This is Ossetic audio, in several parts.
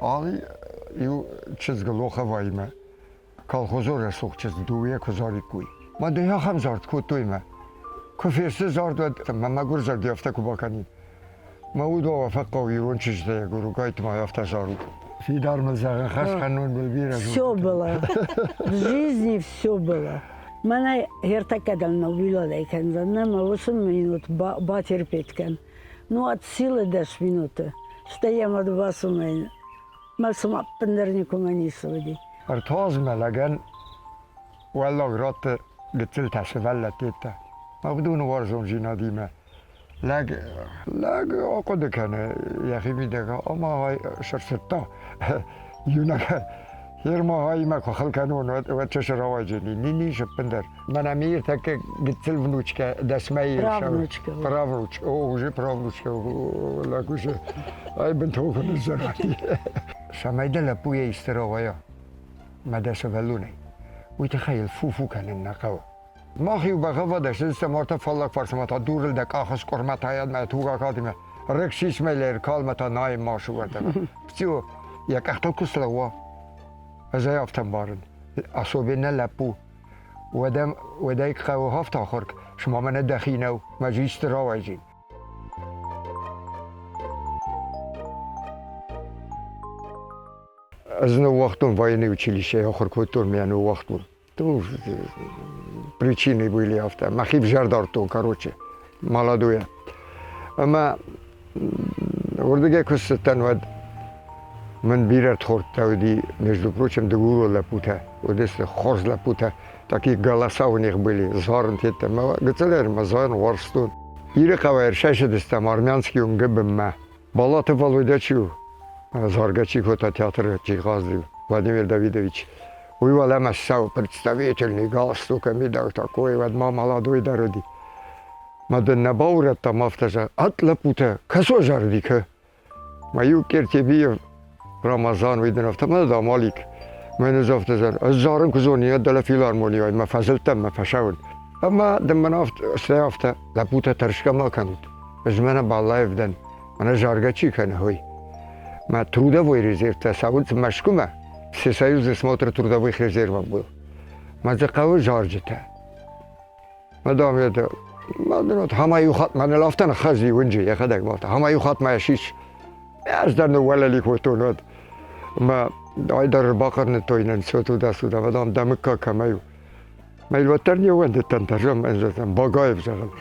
Али иу чызг Лоховаимӕ, колхозон рӕсугъд чызг дыууӕ куы зариккой. Мӕ дын ахӕм зард кодтой мӕ. Куы фесты зард, уӕд мӕ мӕгуыр зӕрдӕ афтӕ куы бакӕнин. Мӕ уд уа фӕхъӕуы ирон чызджытӕ агурут, ма афтӕ зарут. Фидар мыл зӕгъын, хӕс кӕнон мыл бирӕ Все было. В жизни все было. Мӕнӕ ӕртӕккӕ дӕр нӕ кӕндзӕн, нӕ мӕ уыцы минут батерпеть кӕн. Ну, от силы дӕс минуты. Стӕй йӕм ӕрбацу мӕ мӕ цыма ӕппындӕр никуы ницы уыди. Ӕртуазмӕ лӕгӕн уӕллаг рӕтты гыццылтӕ сывӕллӕттӕ. Мӕ уыдоны уарзондзинадимӕ лӕг лӕг ахъуыды кӕны йӕхимидӕг, ома сырсырдта иунӕг Ермогаимӕ куы хыл кӕнон, уӕд чысыл рауайдзӕни. Ни ӕппындӕр. Мӕнӕ ми ӕртӕккӕ гыццыл внучкӕ дӕсмӕйы Правнучка. Правнучка, о, уже правнучка, лӕг уже ай бынтон куы ныззӕрӕди. Цӕмӕй дӕ лӕппуйӕ исты рауайа, мӕ дӕ сывӕллонӕй, уый тыххӕй йыл фу-фу кӕнын нӕ хъӕуы. Мах-иу бӕгъӕввадӕй сыстӕм ӕртӕ фаллаг фарсмӕ та дурыл дӕ къахы скъуырмӕ тайӕд мӕ туг акалдимӕ, рыг сисмӕ ӕркалмӕ та найын ма сувӕрдӕмӕ. Циу, йӕ къӕхтыл куы слӕууа, ӕз ӕй афтӕ ӕмбарын, особенно лӕппу. Уӕдӕ, уӕдӕй хъӕуы афтӕ ахуыр, цыма мӕнӕ дӕхи нӕу, мӕ дзы исты рауайдзин. Ӕз ныууагътон военный училищейы ахуыр кодтон, мӕ ныууагътон. Причины были афтӕ. Мӕхи взӕр дардтон, короче, молодойӕ. Ӕмӕ уырдыгӕй куы ссыдтӕн, уӕд мын бирӕ рдхордтӕ уыди, между прочим, дыгурон лӕппутӕ. Уыдысты хорз лӕппутӕ, такие голоса у них были, зарын тедтӕ. Мӕ гыццылӕй мӕ зарын уарзтон. Иры хъӕуӕй ӕрсӕсыдыстӕм армянский уынгы бынмӕ. Балаты Володя чи у, заргӕ чи кодта театры чи хъазыди, Владимир Давидович, уый уӕлӕмӕ ссӕуы представительный галстук мидӕг такой, уӕд ма молодой дӕр уыди. Мӕ дын нӕ баурӕдтам афтӕ зӕгъ, ӕд лӕппутӕ, кӕцо зарыди кӕ? Мӕ иу Кертебиев Рамазан, уый дын афтӕ мӕ дам Алик. Мӕ ӕз афтӕ зӕгъ, ӕз зарын куы зонин, ӕд дӕлӕ филармонийӕ мӕ фӕзылдтӕн, мӕ фӕсӕуын. Ӕмӕ дын мӕн афтӕ, стӕй афтӕ, лӕппутӕ тӕрсгӕ ма кӕнут. Ӕз мӕнӕ Баллаев дӕн, мӕнӕ заргӕ чи кӕны, уый. Мӕ трудовой резервтӕ цӕуынц Мӕскуымӕ, Всесоюзный смотр трудовых резервов был. Мӕ дзы хъӕуы зарджытӕ. Мадам это, мадам, хама иу хатт мӕныл афтӕ ныххӕзи уынджы, йӕхӕдӕг афтӕ, хама иу хатт мӕ сис. Ӕз дӕр ныууӕлӕли кодтон уӕд. Мӕ айдӕр бахъырныдтой нын все туда-сюда, мадам, дӕ мыггаг кӕмӕй у. Мӕ уӕддӕр не ууӕндыдтӕн зӕгъын, Багаев зӕгъын.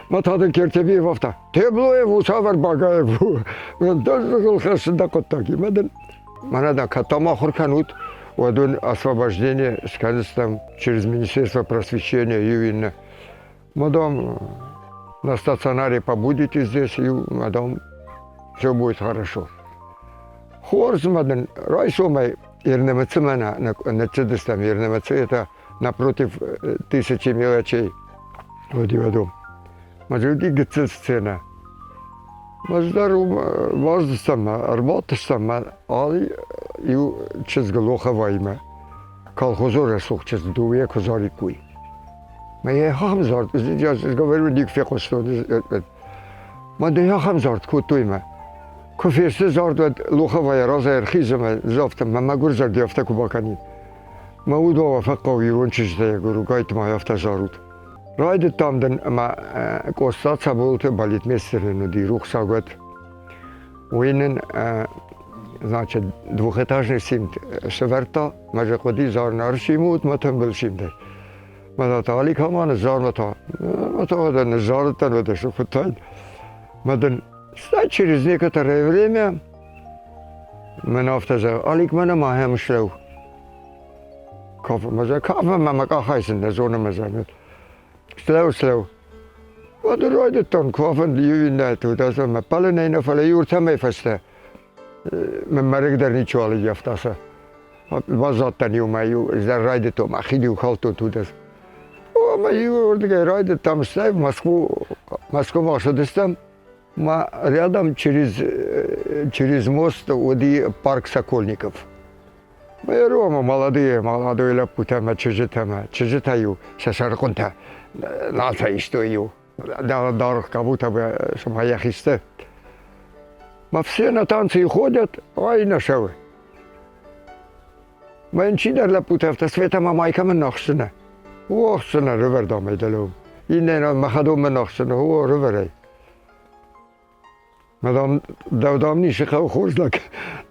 Мӕ та дын Кертебиев афтӕ, Теблоев у, цавӕр Багаев у? Дӕ зӕгъыл хӕссын дӕ хъуыддаг и. Мӕ дын, мӕнӕ дӕ кӕд там ахуыр кӕнут, уӕд уын освобождение скӕндзыстӕм через Министерство просвещения иу иннӕ. Мадам, на стационаре побудете здесь, и, мадам, все будет хорошо. Хорз ма дын райсомӕй Ернемецы мӕнӕ ныццыдыстӕм. Ернемецы это напротив тысячи мелочей. Уыди уӕдом. Ма дзы уыди гыццыл сценӕ. Ӕз дӕр уым баздыстӕм, ӕрбадтыстӕм али иу чызг Лоховаимӕ. Колхозон рӕсугъд чызг дыууӕ куы зариккой. Мӕ ахӕм зард, говорю, ник фехъуыстон. Мӕ дын ахӕм зард кодтой мӕ. Куы фесты зард, уӕд Луховайӕ разӕй ӕрхизы мӕ афтӕ, мӕ мӕгуыр зӕрдӕ афтӕ куы бакӕнин. Мӕ уд уа фӕхъӕуы ирон чызджытӕ агурут, ма афтӕ зарут. Райдыдтам дын ӕмӕ Къоста Цӕболты балетмейстер нын уыди рухсаг уӕд. Уый нын, значит, двухэтажный симд сӕвӕрдта, мӕ же хъуыди зарын ӕрсимут мӕ тымбыл симдӕй. Мӕнӕ та Аликама ныззармӕ та, мӕ та уӕдӕ ныззарыдтӕн уӕдӕ сыхуыдтаид. Мӕ дын стӕй через некоторое время мын афтӕ зӕгъы, Алик, мӕнӕ ма ахӕм слӕу. Кафы, мӕ зӕгъы, кафы мӕ мӕ къахӕй сын нӕ зоны мӕ зӕгъы. Слӕу, слӕу. Уӕд райдыдтон кафын иу иннӕты, уыдӕттӕ мӕ пӕлынӕй нӕ, фӕлӕ иу ӕртӕмӕй фӕстӕ мӕ мӕрыг дӕр ничиуал ӕййӕфта сӕ. Баззадтӕн иу мӕ иу дӕр райдыдтон, мӕ хид-иу калдтон тудӕз. Ӕмӕ иу уырдыгӕй райдыдтам, стӕй Москву, Москвумӕ ацыдыстӕм. Ма рядом через, через мост уыди парк Сокольников. Мы Рома молодые, молодой лӕппутӕ мӕ чызджытӕ мӕ чызджытӕ-иу сӕ сӕрыхъуынтӕ нал фӕистой-иу. Даргъ кабута цыма йӕхи сты. Ма все на танцы ходят, а и на шавы. Мӕн чидӕр лӕппутӕ афтӕ Света ма майкӕ мын ӕхсынӕ. О, ӕхсынӕ, рывӕрдамӕй дӕлӕуым. Иннӕ мӕ хӕдон мын ӕхсынӕ, о, рывӕрӕй. Мадам, дӕу дам ницы хъӕуы хорз лӕг.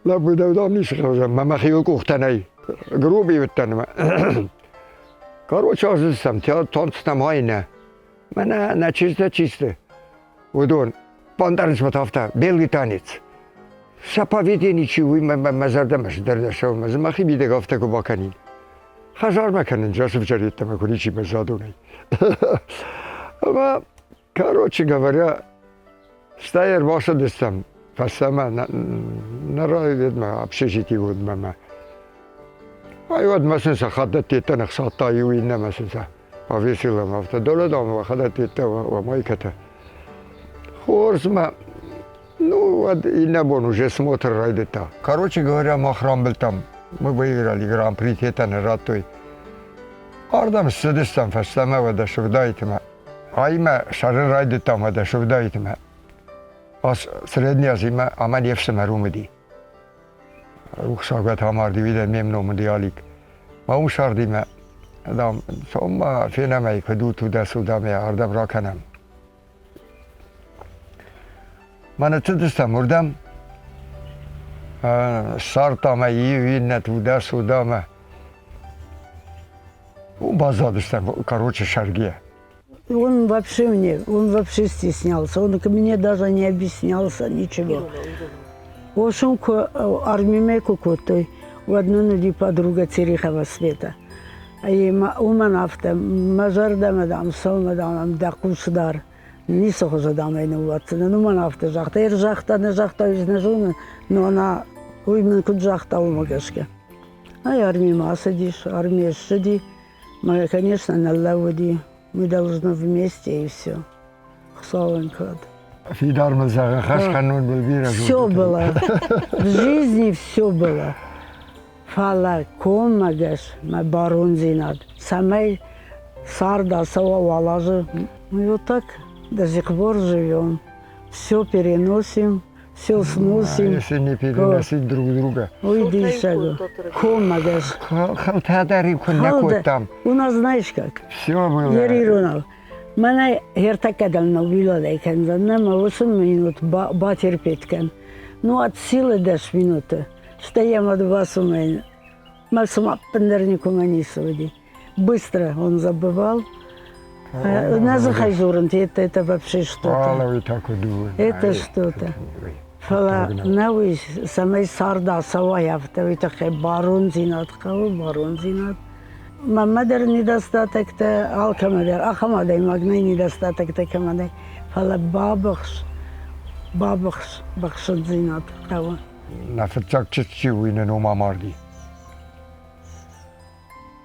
Лӕппу, дӕу дам ницы хъӕуы, мӕ мӕхиуыл къухтӕ нӕй. Грубый уыдтӕн мӕ. Короче, азылдыстӕм, танцтӕм ай нӕ. Мӕнӕ нӕ чызджытӕ чи сты, уыдон. Бантъӕрынц афтӕ, белый танец. Сӕ поведение чи уый мӕ зӕрдӕмӕ цыдӕр нӕ цӕуы, мӕ дзы мӕхи мидӕг афтӕ куы бакӕнин. Хӕдзармӕ кӕнын сывзӕр йеддӕмӕ куы ничи баззадонӕй. Ӕмӕ, короче говоря, стӕй ӕрбацыдыстӕм фӕстӕмӕ нӕ райдыдмӕ общежитие уыдмӕ мӕ. Ай уӕд мӕ сын сӕ хатдӕттетӕ ныхсадта иу иннӕмӕ сын сӕ повесила мӕ афтӕ дӕлӕ дам уӕ хӕдӕттетӕ уӕ майкӕтӕ. Хорз мӕ Ну, уӕд иннӕ бон уже смотр райдыдта. Короче говоря, мах рамбылдтам. Мы выиграли гран-при тетӕн радтой. Ардӕм ссыдыстӕм фӕстӕмӕ уӕдӕ сывдаитмӕ. Аимӕ сӕрын райдыдтам уӕдӕ сывдаитмӕ. Ас Средний Азимӕ ӕмӕ не фсымӕр уым уыди. Рухсаг амарди, уый дӕр ме мном уыди Алик. Мӕ уым сардимӕ, дам, цом-ма фенӕм ӕй, куыд у туда-сюда, мӕ ардӕм ракӕнӕм. Мӕнӕ цыдыстӕм уырдӕм, ссардтам ӕй иу иннӕ туда-сюдамӕ. Уым баззадыстӕм, короче, Сергея. Он вообще мне, он вообще стеснялся, он ко мне даже не объяснялся ничего. В общем, армимӕ куы кодтой, уӕд нын уыди подруга Терехова Света. Уымӕн афтӕ, мӕ зӕрдӕмӕ, дам, цӕуы, дам, дӕ хъус дар. Ницы хуызы, дам, ӕй ныууадздзынӕн. Уымӕн афтӕ загъта. Ӕрзагъта, нӕ загъта, уый нӕ зонын, но она, уый мын куыд загъта, уымӕ гӕсгӕ. Ай армимӕ ацыдис, армийӕ ссыди. Мӕ, конечно, ныллӕууыди. Мы должны вместе и все. Хуыцауӕн кад. Фидар мыл зӕгъы, хӕс кӕнон был бирӕ Все было. В жизни все было. Фӕлӕ коммӕгӕс мӕ бӕрондзинад, цӕмӕй цард ацӕуа уал азы. Мы вот так до сих пор живем. Все переносим, все сносим. Если не переносить друг друга. Ой, диссаг. Коммӕгӕс. Хылтӕ дӕр куы нӕ кодтам. У нас знаешь как? Все было. Ерирунал. Мӕнӕ ӕртӕккӕ дӕр нӕ кӕндзӕн, нӕ мӕ уыцы минут батерпеть кӕн. Ну, от силы 10 минуты. Стӕй йӕм ӕрбацу мӕ цыма ӕппындӕр никуы ницы уыди. Быстро он забывал. На дзыхӕй дзурын, это вообще что-то. Это что-то. Фӕлӕ нӕ уый, цӕмӕй цард ацӕуай, афтӕ уый тыххӕй бӕрондзинад хъӕуы, бӕрондзинад. Мӕнмӕ дӕр недостатоктӕ, алкӕмӕ дӕр, ахӕм адӕймаг нӕй недостатоктӕ кӕмӕ нӕй, фӕлӕ бабыхс, бабыхс, быхсындзинад хъӕуы. Нӕ фыццаг чызг чи у, уый нӕ ном амарди.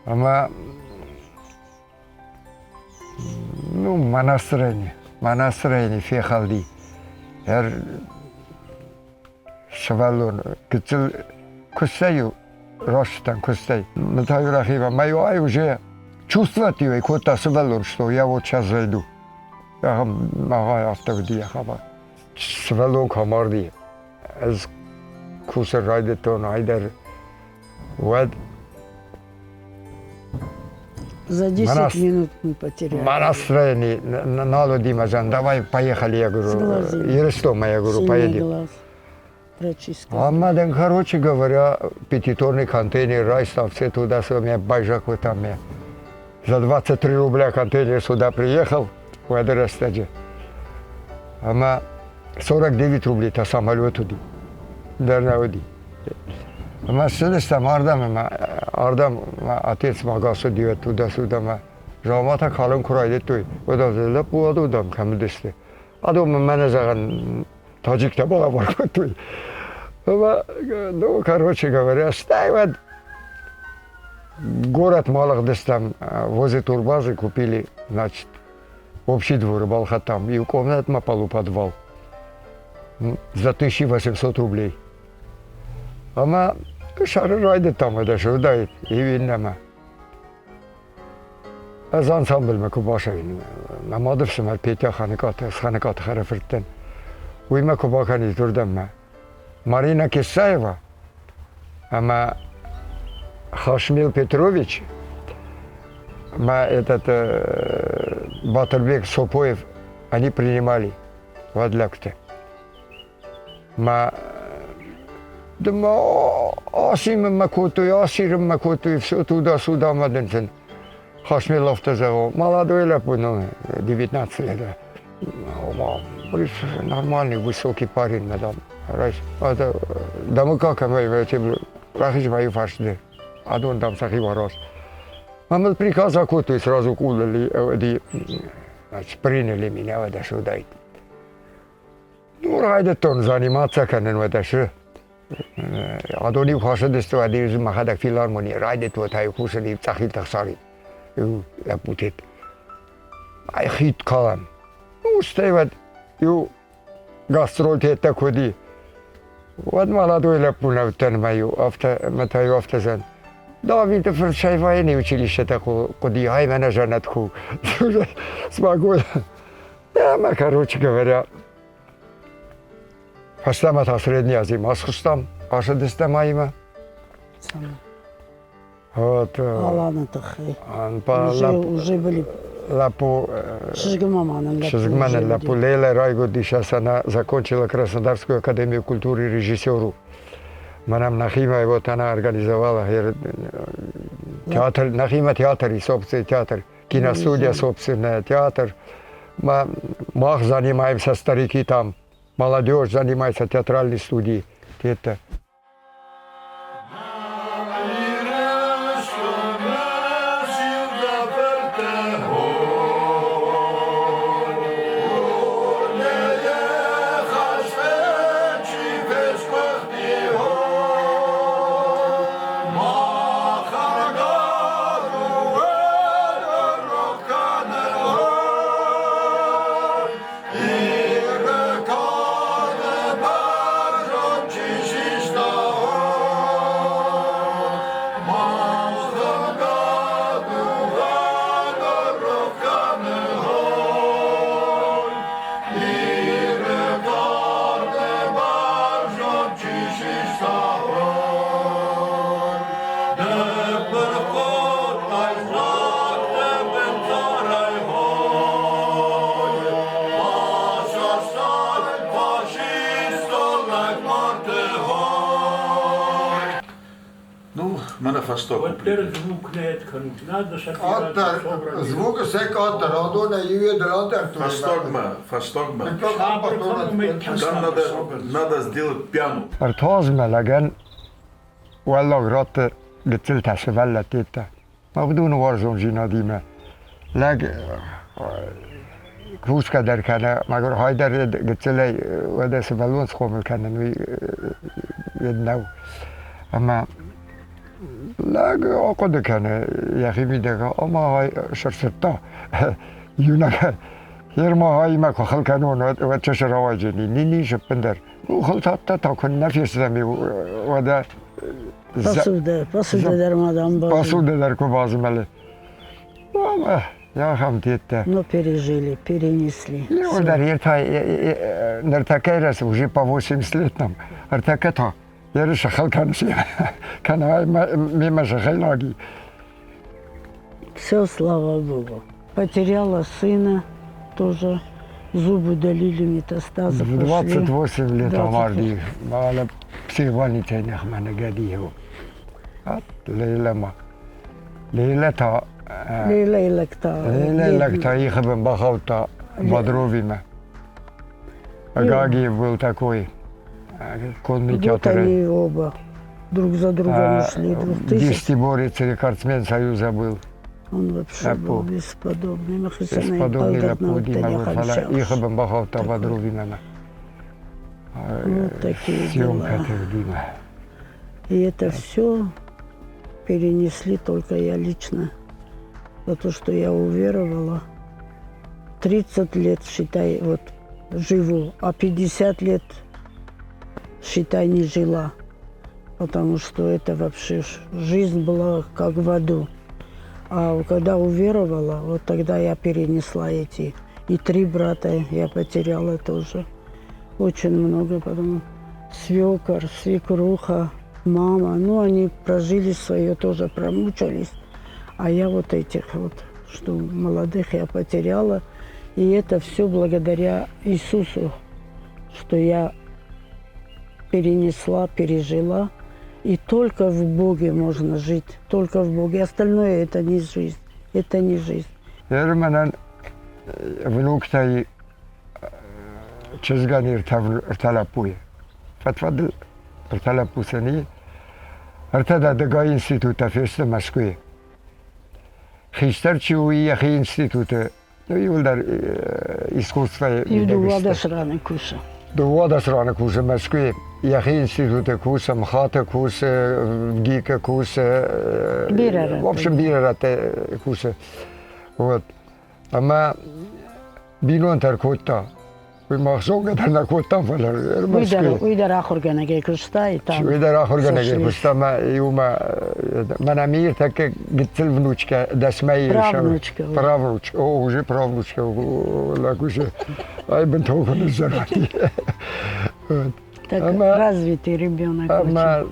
Ӕмӕ ну, мӕ настроение, мӕ настроение фехӕлди. Ӕр сывӕллон гыццыл куыстӕй-иу растытӕн куыстӕй. Мы та рахива, мӕ ай уже чувствовать ее кодта сывӕллон, что я вот сейчас зайду. Ахӕм афтӕ уыди йӕ хабар. Сывӕллон куы амарди, ӕз кусын райдыдтон айдӕр, уӕд За 10 минут мы потеряли. Мӕ настроение нал уыди мӕ зӕн, давай поехали, я говорю, Ирыстонмӕ, я говорю, поедем. А мадам, короче говоря, пятитонный контейнер райстав, все туда-сюда, меня байжак там меня. За 23 рубля контейнер сюда приехал, в рӕстӕджы. Ӕмӕ 49 рублей та самолет уыди. Дӕр нӕ уыди. Ӕмӕ ссыдыстӕм ардӕм ӕмӕ ардӕм мӕ отец магас уыди туда-сюда мӕ дзауматӕ калын куы райдыдтой, уӕд лӕппу адон кӕм уыдысты. Адон мын мӕнӕ зӕгъын таджиктӕ балӕвар кодтой. Ӕмӕ, ну, короче говоря, стӕй уӕд город Малыгъдыстӕм возле турбазы купили, значит, общий двор балхӕдтам, иу комнатмӕ полуподвал за 1800 рублей. Ӕмӕ сӕры райдыдтам ӕдӕ уыдаид иу иннӕмӕ. Ӕз ансамблмӕ куы бацӕуин, мӕ мады фсымӕр Петя Ханыкаты, Ханыкаты хӕрӕфырттӕн, уый мӕ куы бакӕнид уырдӕммӕ. Марина Кесаева ӕмӕ Хашмил Петрович ма этот Батырбег Сопоев, они принимали уӕд лӕгты. Ма дыма асимынмӕ кодтой, асирынмӕ кодтой, все туда-сюда ма дын Хашмил афтӕ зӕгъы, молодой лӕппу, ну, 19 лет. Нормальный, высокий парень, мадам. Это, да мы как, рахиз мӕйы фарсты, адон, дам, сӕхи варас. Мамыл приказ акодтой сразу къулыл, значит, приняли меня, уӕдӕ судаид. Ну, райдыдтон заниматься кӕнын, уӕдӕ шы. Адон-иу хӕцыдысты, уӕд-иу мӕхӕдӕг филармонийы райдыдтой та-иу кусын-иу цъӕхилтӕ хсарид. Иу лӕппутет. Ай хид калӕм. Ну, стӕй уӕд иу гастрольтеттӕ куы уыди, уӕд молодой лӕппу нӕ уыдтӕн мӕ-иу афтӕ, мӕ та-иу афтӕ зӕн. Давиды фырт Сайвайы училищетӕ хъуыди, ай мӕнӕ зӕнӕт ку. Смогу. Ӕмӕ, короче говоря, фӕстӕмӕ та Средний Азимӕ схызтам, ацыдыстӕм аимӕ. Вот, Аланы тыххӕй. Уже были лӕппу чызгмӕ нын лӕппу Лейла райгуырдис, она закончила Краснодарскую академию культуры режиссеру. Мӕнӕм нӕхимӕ вот она организовала театр, нӕхимӕ театр и собственный театр, киностудия собственная, театр. Мах занимаемся, старики там, молодежь занимается театральной студией. Это. Ну, мӕнӕ фӕстаг. Уӕддӕр звук нӕ кӕнут. Надо Къаддӕр, звук сӕ къаддӕр, адонӕй иуе дӕр адӕрдтой. Фӕстагмӕ, фӕстагмӕ. Там надо, надо сделать пьяну. Ӕртазмӕлӕгӕн уӕллаг рӕтты гыццылтӕ сывӕллӕттӕ. Уыдоны уарзондзинадимӕ лӕг кусгӕ дӕр кӕны, мӕгуыр хай дӕр гыццылӕй уӕдӕ сывӕллон схъомыл кӕнын, уый йед нӕу. Ӕмӕ лӕг ахъуыды кӕны йӕхимидӕг, ома сырсырдта иунӕг Ермагаимӕ куы хыл кӕнон, уӕд чысыл рауайдзӕни. Ни-ни ӕппындӕр. Ну, хылтӕ та куыннӕ фестӕм уӕдӕ Посуда, посуда дӕр ма дам Посуда дӕр куы базмӕлы. Ахӕм теттӕ. Но пережили, перенесли. Дӕр ныртӕккӕ раз уже по 80 лет нам. Ӕртӕккӕ та ерысы хыл кӕныс кӕнӕ мемӕ сыхайнаги. Все, слава Богу. Потеряла сына тоже. Зубы удалили, метастазы В 28 лет амарди. Мала психбольницӕй нӕхмӕ нӕгӕди его. Лейла ма. Лейла та Лейла лӕгта. Лейла лӕгта ихы бын бахаудта Бодровимӕ. Гагиев был такой конный Вот театр. они оба друг за другом ушли. 2000. Десятиборец, рекордсмен Союза был. Он вообще был бесподобный. Бесподобный лӕппу ихы бын бахаудта Бодровимӕ. Вот такие Съемка дела. И это все перенесли только я лично. За то, что я уверовала. 30 лет, считай, вот живу, а 50 лет, считай, не жила. Потому что это вообще жизнь была как в аду. А когда уверовала, вот тогда я перенесла эти. И три брата я потеряла тоже. Очень много, потому Свекор, свекруха, мама, ну, они прожили свое, тоже промучились. А я вот этих вот, что молодых я потеряла. И это все благодаря Иисусу, что я перенесла, пережила. И только в Боге можно жить, только в Боге. Остальное это не жизнь, это не жизнь. Ер мӕнӕн внуктӕй чызгӕн ӕртӕ лӕппуйы. Фӕд-фӕдыл ӕртӕ лӕппу сӕни. Ӕртӕ дӕдӕгай институттӕ фесты Мӕскуыйы. Хистӕр чи у, йӕхи институты, ну, иуылдӕр искусствойы Иу дыууадӕс раны кусы. Дыууадӕс раны кусы Мӕскуыйы. Йӕхи институты кусы, МХАТы кусы, ВГИКы кусы. Бирӕ рӕтты. В общем, бирӕ рӕтты кусы. Вот. Ӕмӕ бинонтӕ ӕркодта. Уый мах зонгӕ дӕр нӕ кодтам, фӕлӕ ӕрмӕст Уый дӕр ахуыргӕнӕгӕй куыста, и там. Уый дӕр ахуыргӕнӕгӕй куыста, ӕмӕ иумӕ мӕнӕ мир тӕккӕ гыццыл внучкӕ дӕсмӕйы Правнучка. Правнучка, о, уже правнучка, лӕг уже ай бынтон куы ныззӕрӕди. Так развитый ребенок. Ӕмӕ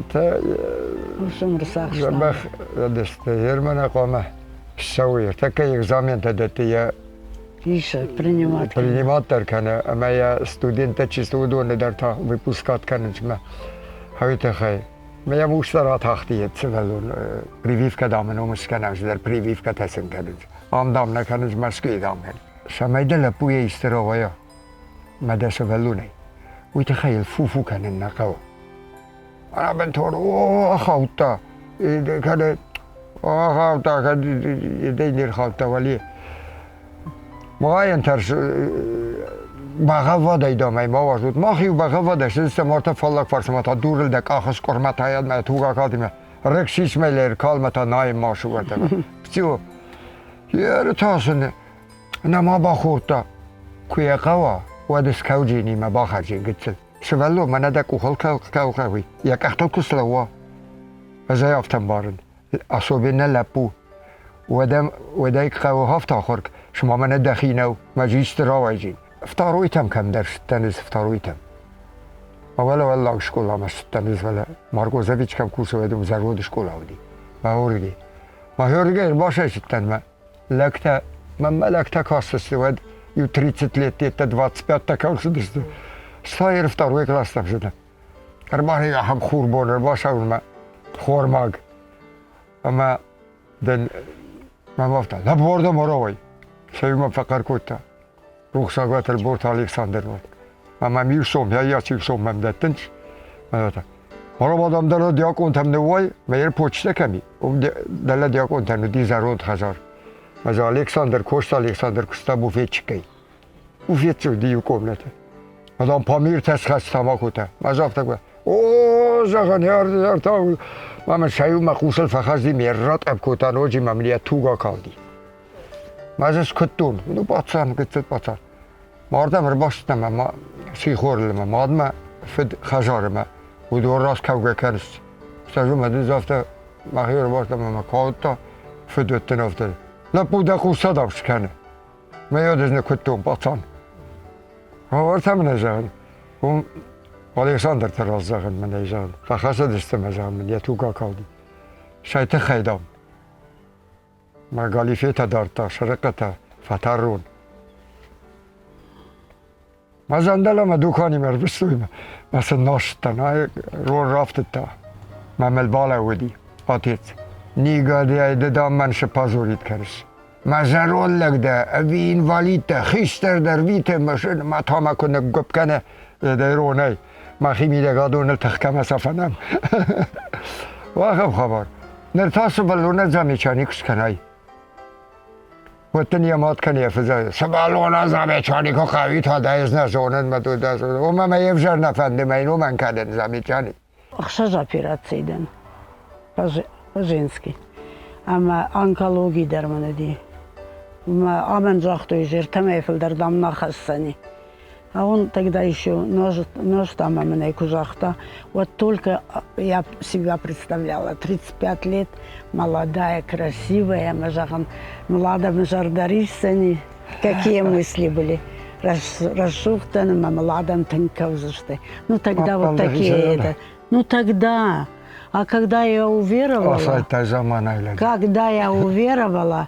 Ушын рцахста. Дзӕбӕх дӕсты. Ермӕнӕ хъуамӕ ссӕуы. Тӕккӕ экзаментӕ дӕтты йӕ Иса принимать. Принимать дӕр кӕны ӕмӕ йӕ студенттӕ чи сты, уыдоны дӕр та выпускать кӕнынц мӕ хӕуы тыххӕй. Мӕ йӕм ус дӕр атахти йӕ сывӕллон прививкӕ дам ын уым скӕнӕм, цыдӕр прививкӕтӕ сын кӕнынц. Ам дам нӕ кӕнынц, Мӕскуыйы дам кӕнынц. Цӕмӕй дӕ лӕппуйӕ исты рауайа мӕ дӕ сывӕллонӕй, уый тыххӕй йыл фу-фу кӕнын нӕ хъӕуы. Ӕнӕ бынтон о ахаудта, кӕнӕ ахаудта, кӕд едӕй не рхаудта уӕле. Мӕйӕн тӕрс бӕгъӕввадӕй дам ӕй ма уарзут. Мах-иу бӕгъӕввадӕй сыстӕм ӕртӕ фаллаг фарсмӕ та дурыл дӕ къахы скъуырмӕ тайӕд мӕ туг акалди рыг сисмӕ ӕркалмӕ та найын ма сувӕрдӕмӕ. Циу, еры сын нӕма бахордта. Куы йӕ хъӕуа, уӕд скӕуджинимӕ бахӕрджин гыццыл. Сывӕллон мӕнӕ дӕ къухыл кӕугӕ йӕ къӕхтыл куы слӕууа, ӕз ӕй афтӕ ӕмбарын. Особенно лӕппу. Уӕдӕ уӕдӕй хъӕуы афтӕ ахуыр, цыма мӕнӕ дӕхи нӕу, мӕ исты рауайдзин. Второйтӕм кӕмдӕр сыдтӕн ӕз второйтӕм. Уӕлӕ уӕллаг скъоламӕ сыдтӕн ӕз, фӕлӕ Маргозович кӕм кусы, уӕд уым зӕронд скъола уыди. Мӕ уырги. Мӕ хёргӕ ӕрбасӕй сыдтӕн мӕ лӕгтӕ, мӕнмӕ лӕгтӕ кастысты, уӕд иу 30 лет йедтӕ 25-тӕ кӕм цыдысты. Стӕй второй класстӕм цыдӕн. Ӕрбахи ахӕм хурбон ӕрбацӕуынмӕ хормаг. Ӕмӕ дын мӕм афтӕ, лӕбордӕ моровой. Сӕумӕ фӕхъӕр кодта. Рухсаг Ӕлборты Александр уӕд. Ӕмӕ мӕм иу сом, йӕ иу сом мӕм дӕттынц. Моровадам дӕлӕ диакъонтӕм ныууай, мӕ йӕ почтӕ кӕм и, уым дӕлӕ диакъонтӕн уыди зӕронд хӕдзар. Ӕз Александр, Коста Александр куыста буфетчикӕй. Буфетчик уыди иу комнаты. Мадам Памиртӕ схӕц тамакотӕ. Ӕз афтӕ о, зӕгъын, ӕртӕ мӕ сӕ мӕ хъусыл фӕхӕцди, ме рра тъӕпп кодта ноджы мӕм йӕ туг акалди. Мӕ дзы скуыдтон, ну, пацан, гыццыл пацан. Мардӕм ӕрбацыдтӕн мӕ сихорыл мӕ мадмӕ, фыд хӕдзармӕ. Уыдон раз кӕугӕ кӕнынц. Стӕй мӕ дын афтӕ мӕхи ӕрбастам ӕмӕ кодта, фыд уыдтӕн афтӕ. Лӕппу дӕ хъус садав скӕны. Мӕ ӕз нӕ куыдтон, пацан. Ӕртӕ мын зӕгъын, уым Александр раз зӕгъын мын ӕй зӕгъын. Фӕхӕцыдысты мӕ зӕгъын мын йӕ туг акалди. Сӕ тыххӕй дам. Мӕ галифетӕ дардта, сырыхъхъытӕ, фӕтӕррон. Мӕ зӕндӕлӕмӕ дуканимӕ ӕрвыстой мӕ сын нозтӕн, ай рон рафтыдта. Мӕ мыл балӕууыди, отец. Негодяй, ды дам мӕн сыпазорит кӕныс. Мӕ зӕронд лӕг дӕ, ӕви инвалид дӕ, хистӕр дӕр вите машинӕ мӕ та мӕ куы ныггуыпп кӕны, дӕ ронӕй. Мӕхи мидӕг адоныл тых кӕмӕ сафӕнӕм. Ахӕм хабар. Ныр та сывӕллонӕн замечани куы скӕнай, уӕд дын йӕ мад кӕнӕ йӕ фыд сывӕллонӕн замечани куы хъӕуид, уӕд ӕй ӕз нӕ зонын, мӕ дӕ уымӕ мӕ йе взӕр нӕ фӕнды, мӕ йын уымӕн кӕнын замечани. Ӕхсӕз операцийы дӕн по-женски. Ӕмӕ онкологи дӕр мын уыди. Мӕ амӕн загътой, зӕртӕмӕй фылдӕр дам нӕ хӕссӕни. А он тогда еще нож там мын куы загъта, вот только я себя представляла, 35 лет, молодая, красивая, мы зӕгъын, млада мы зӕрдӕ риссӕни, какие мысли были. Рӕсугъд дӕн ӕмӕ мыл адӕм тынг кӕудзысты. Ну тогда вот такие это. Ну тогда. А когда я уверовала, когда я уверовала,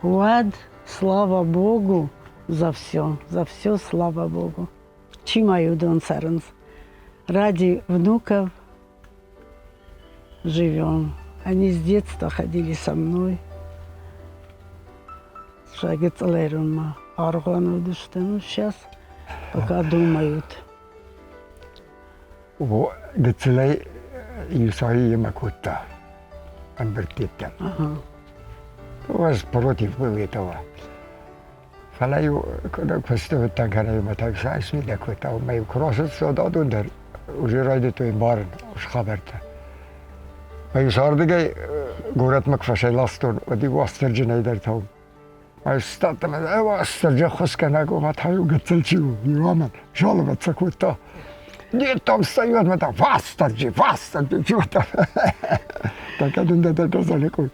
уӕд, слава Богу, за все, слава Богу. Чи ма уыдон цӕрынц? Ради внуков живем. Они с детства ходили со мной. Сӕ гыццылӕй аргъуан уыдысты. Ну, сейчас пока думают. Гыццылӕй Исайы йемӕ кодта ӕмбырдтӕ. Ӕз против был этого. Фӕлӕ-иу куысты уыдтӕн кӕнӕ-иу мӕ так смидӕг кодта, ӕмӕ-иу куы рацыд адон дӕр уже райдыдтой барын хабӕрттӕ. Мӕ-иу сӕрдыгӕй горӕтмӕ куы фӕсӕйластон, уӕд-иу Уастырджынӕй дӕр тау. Ӕстӕттӕ Уастырджы хуысгӕнӕг, ома та-иу гыццыл чи у, иу амӕн жаловаться кодта. Нет, там встает, мы там, Вастырджи, Вастырджи, чего там. Так один да так далеко.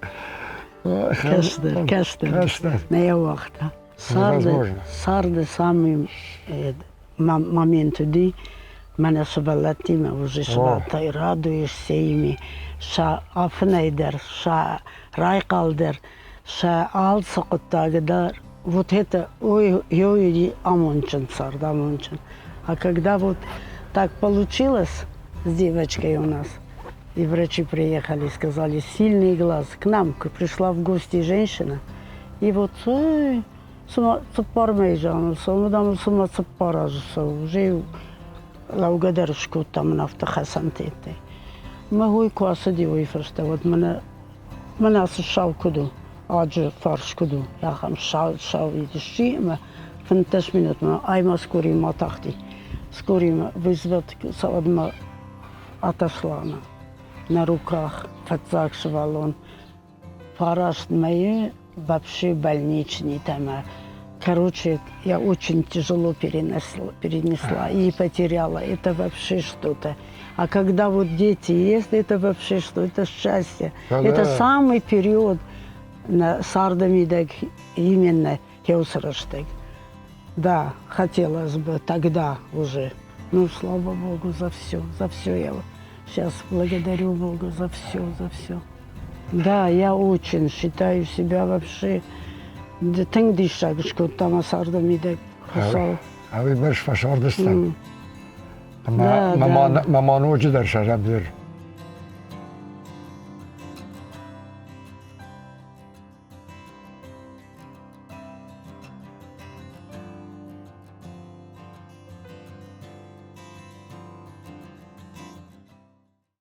Кӕстӕр, кӕстӕр. Кӕстӕр. Нӕ йӕ уагъта. Царды, царды самый момент уыди, мӕнӕ сывӕллӕттимӕ уже сывӕллӕттӕй радуешься ими, сӕ афынӕй дӕр, сӕ райхъал дӕр, сӕ алцы хъуыддаг дӕр. Вот это, ой, ой, амондджын цард, амондджын. А когда вот так получилось с девочкой у нас, и врачи приехали, сказали, сильный глаз. К нам пришла в гости женщина, и вот ой, цыппар мӕйы зӕгъын, цомыдам цыма цыппар азы цӕуы, уже лӕугӕ дӕр скодта мын афтӕ хӕцӕнтӕй. Мӕ хой куы ацыди уый фӕстӕ, уӕд мӕнӕ мӕнӕ ацы сау куыд у, аджы фарс куыд у, ахӕм сау сау сси ӕмӕ 15 минутмӕ ай ма скорыймӕ атахти. Скорыймӕ вызвать цӕуӕдмӕ отошла она на руках фӕццаг сывӕллон. Фараст мӕйы вообще больничный там. Короче, я очень тяжело перенесла, перенесла и потеряла. Это вообще что-то. А когда вот дети есть, это вообще что? Это счастье. Да, Это да. самый период на царды мидӕг именно хеусрӕстӕг. Да, хотелось бы тогда уже. Ну, слава Богу за все, за все я сейчас благодарю Бога за все, за все. Да, я очень считаю себя вообще тынг диссаг скодта мӕ царды мидӕг Хуыцау. Ӕви бӕрз фӕсардыстӕм. Да, Мӕ ма ноджыдӕр сӕрӕмдзыр.